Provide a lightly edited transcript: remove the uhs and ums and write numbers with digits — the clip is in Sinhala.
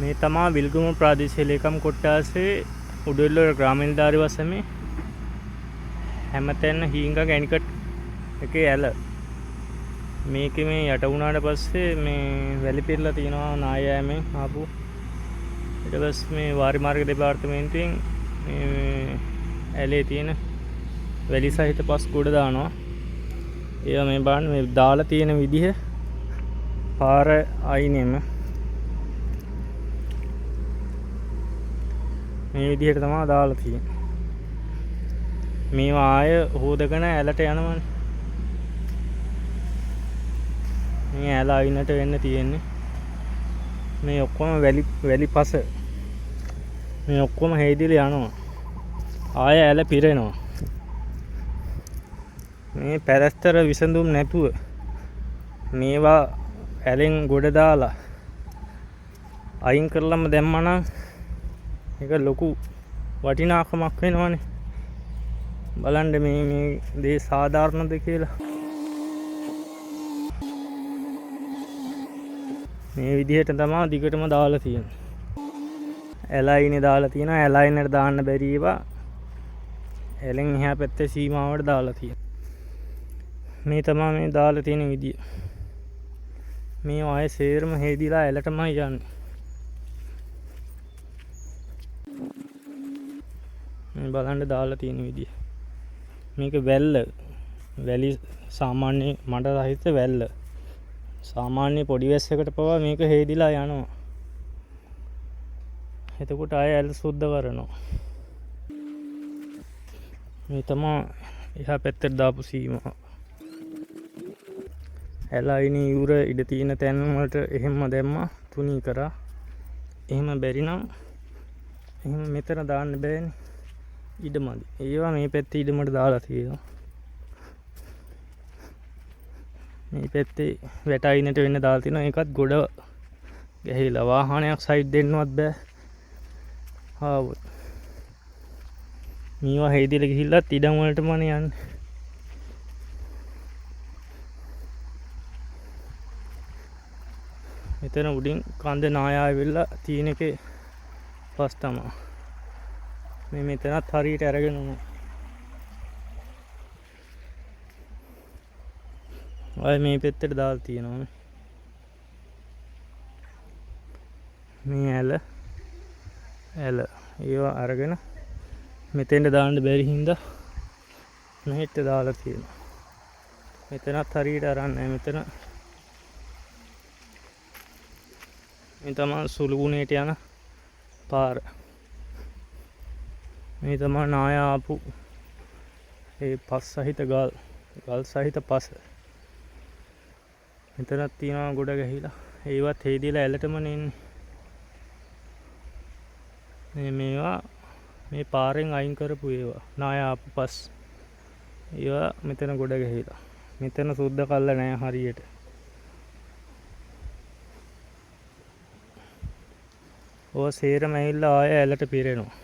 මේ තමා විල්ගම ප්‍රාදේශීය ලේකම් කොට්ටාසේ උඩුවෙල්ල ග්‍රාම නිලධාරි වසමේ හැමතැන හීංගඟ ඇනිකට් එකේ ඇල. මේකේ මේ යට වුණාට පස්සේ මේ වැලි පිරලා තියෙනවා නායෑමෙන් ආපු. ඊට පස්සේ මේ වාරි මාර්ග දෙපාර්තමේන්තුවෙන් මේ ඇලේ තියෙන වැලි සහිත පස් ගොඩ දානවා. ඒවා මේ බලන්න මේ දාලා තියෙන විදිහ පාර අයිනෙම මේ විදිහට තමයි දාලා තියෙන්නේ. මේවා ආය හොදගෙන ඇලට යනවනේ. මේ ඇල අයිනට වෙන්න තියෙන්නේ. මේ ඔක්කොම වැලි වැලි පස මේ ඔක්කොම හේදිලා යනවා. ආය ඇල පිරෙනවා. මේ පැලැස්තර විසඳුම් නැතුව මේවා ඇලෙන් ගොඩ දාලා අයින් කරලම දැම්මනම් ඒක ලොකු වටිනාකමක් වෙනවනේ. බලන්න මේ මේ දේ සාධාරණද කියලා. මේ විදිහට තමයි දිගටම දාලා තියෙන්නේ. ඇල අයිනේ දාලා තියෙනවා. ඇල අයිනට දාන්න බැරි ඒවා ඇලෙන් එහා පැත්තේ සීමාවට දාලා තියෙනවා. මේ තමයි මේ දාලා තියෙන විදිය. මේ ආයේ සේරම හේදිලා ඇලටමයි යන්නේ. මේ බලන්න දාලා තියෙන විදිය. මේක වැල්ල, වැලි සාමාන්‍ය මඩ රහිත වැල්ල. සාමාන්‍ය පොඩි වැස්සකට පවා මේක හේදිලා යනවා. එතකොට ආයෙ ඇල සුද්ධ කරනවා. මේ තමා එහා පැත්තට දාපු සීමාව. ඇල අයිනේ ඉවුර ඉඩ තියෙන තැන් වලට එහෙම දැම්මා, තුනී කරා. එහෙම බැරි නම් එහෙම මෙතන දාන්න බෑනේ, ඉඩ මදි. ඒවා මේ පැත්තේ ඉඩමට දාලා තියෙනවා. මේ පැත්තේ වැට අයිනට වෙන්න දාලා තියෙනවා. ඒකත් ගොඩ ගැහිලා වාහනයක් සයිඩ් දෙන්නවත් බෑ. ආවොත් මේවා හේදිලා ගිහිල්ලත් ඉඩම් වලටමනේ යන්නේ. මෙතන උඩින් කන්ද නායා ඇවිල්ලා තියෙන එකේ පස් තමා. මේ මෙතනත් හරියට අරගෙන උනා. ආයේ මේ පැත්තට දාලා තියෙනවා මේ. මේ ඇල ඇල ඒවා අරගෙන මෙතෙන්ට දාන්න බැරි හින්දා මෙහෙට දාලා තියෙනවා. මෙතනත් හරියට අරන් නැහැ. මෙතන මේ තමා සුළුගුණයට යන පාර. මේ තමා නාය ආපු ඒ පස් සහිත ගල්, ගල් සහිත පස. මෙතනත් තියෙනවා ගොඩ ගැහිලා. ඒවත් හේදිලා ඇලටමනේ එන්නේ. මේ මේවා මේ පාරෙන් අයින් කරපු ඒවා නාය ආපු පස්. ඒවා මෙතන ගොඩ ගැහිලා. මෙතන සුද්ධ කල්ල නෑ හරියට. ඔය සේරම ඇවිල්ලා ආය ඇලට පිරෙනවා.